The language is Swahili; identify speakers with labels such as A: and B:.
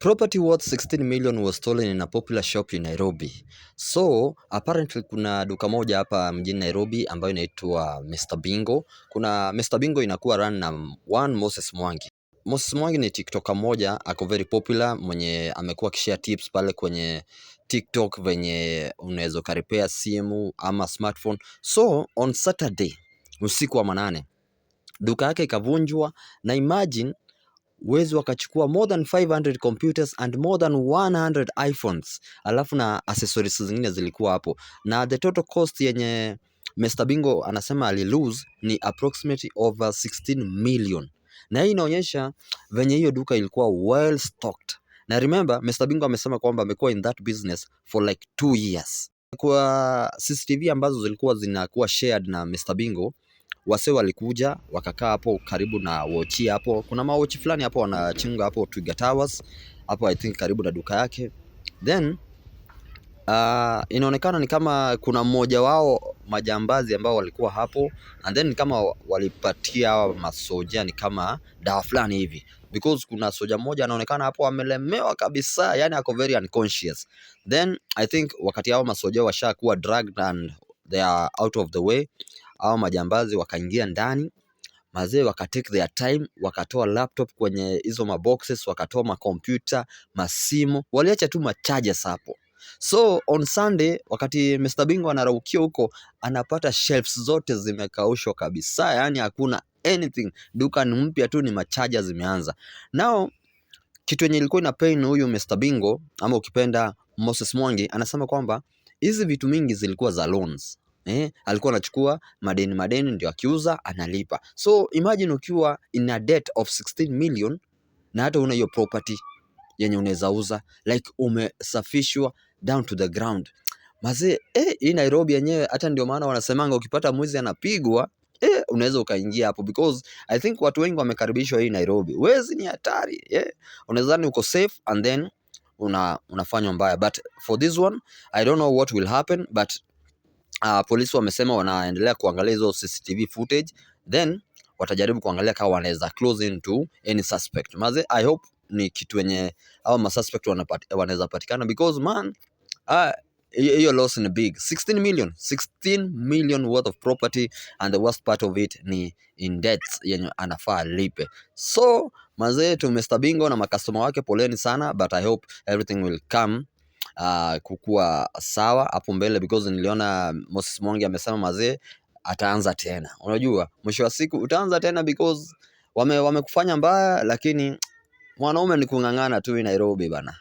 A: Property worth 16 million was stolen in a popular shop in Nairobi. So apparently kuna duka moja hapa mjini Nairobi ambayo inaitwa Mr Bingo. Kuna Mr Bingo inakuwa run na one Moses Mwangi. Moses Mwangi ni TikToker moja ako very popular, mwenye amekuwa akishare tips pale kwenye TikTok venye unaweza ukarepair simu ama smartphone. So on Saturday usiku wa manane duka yake ikavunjwa, na imagine wezi wakachukua more than 500 computers and more than 100 iPhones, alafu na accessories zingine zilikuwa hapo, na the total cost yenye Mr Bingo anasema ali lose ni approximately over 16 million, na hii inaonyesha venye hiyo duka ilikuwa well stocked. Na remember, Mr Bingo amesema kwamba amekuwa in that business for like 2 years. Kwa CCTV ambazo zilikuwa zinakuwa shared na Mr Bingo, wase walikuja wakakaa hapo karibu na wochi hapo, kuna mawochi fulani hapo wanachunga hapo Twiga Towers hapo, I think karibu na duka yake. Then inaonekana ni kama kuna mmoja wao majambazi ambao walikuwa hapo and then ni kama walipatia hawa masoja ni kama dawa fulani hivi, because kuna soja mmoja anaonekana hapo amelemewa kabisa, yani ako very unconscious. Then I think wakati hao masoja washakuwa drugged and they are out of the way, hao majambazi wakaingia ndani mazee, wakatake their time, wakatoa laptop kwenye hizo maboxes, wakatoa makompyuta, masimu, waliacha tu machargers hapo. So on Sunday wakati Mr Bingo anaraukia huko, anapata shelves zote zimekaushwa kabisa, yani hakuna anything, duka ni mpya tu, ni macharger zimeanza. Now kitu yenye ilikuwa ina pain huyu Mr Bingo ama ukipenda Moses Mwangi, anasema kwamba hizi vitu mingi zilikuwa za loans. Alikuwa anachukua madeni madeni ndio akiuza analipa. So imagine ukiwa in a debt of 16 million na hata una hiyo property yenye unaweza uza, like umesafishwa down to the ground. Mazee, hii Nairobi yenyewe hata ndio maana wanasemanga ukipata mwizi anapigwa, unaweza ukaingia hapo because I think watu wengi wamekaribishwa hii Nairobi. Wezi ni hatari. Unaweza dhani uko safe and then unafanywa mbaya, but for this one I don't know what will happen, but polisi wamesema wanaendelea kuangalia hizo CCTV footage, then watajaribu kuangalia kama wanaweza close into any suspect. Maze, I hope ni kitu yenye au masuspect wanaweza patikana because man, hiyo loss ni big, 16 million, 16 million worth of property, and the worst part of it ni in debts yenye anafaa alipe. So mazee, to Mr Bingo na makastoma wake, poleni sana, but I hope everything will come kukua sawa hapo mbele because niliona Moses Mwangi amesema mazee ataanza tena. Unajua mwisho wa siku utaanza tena because wamekufanya mbaya, lakini mwanaume ni kung'ang'ana tu Nairobi bana.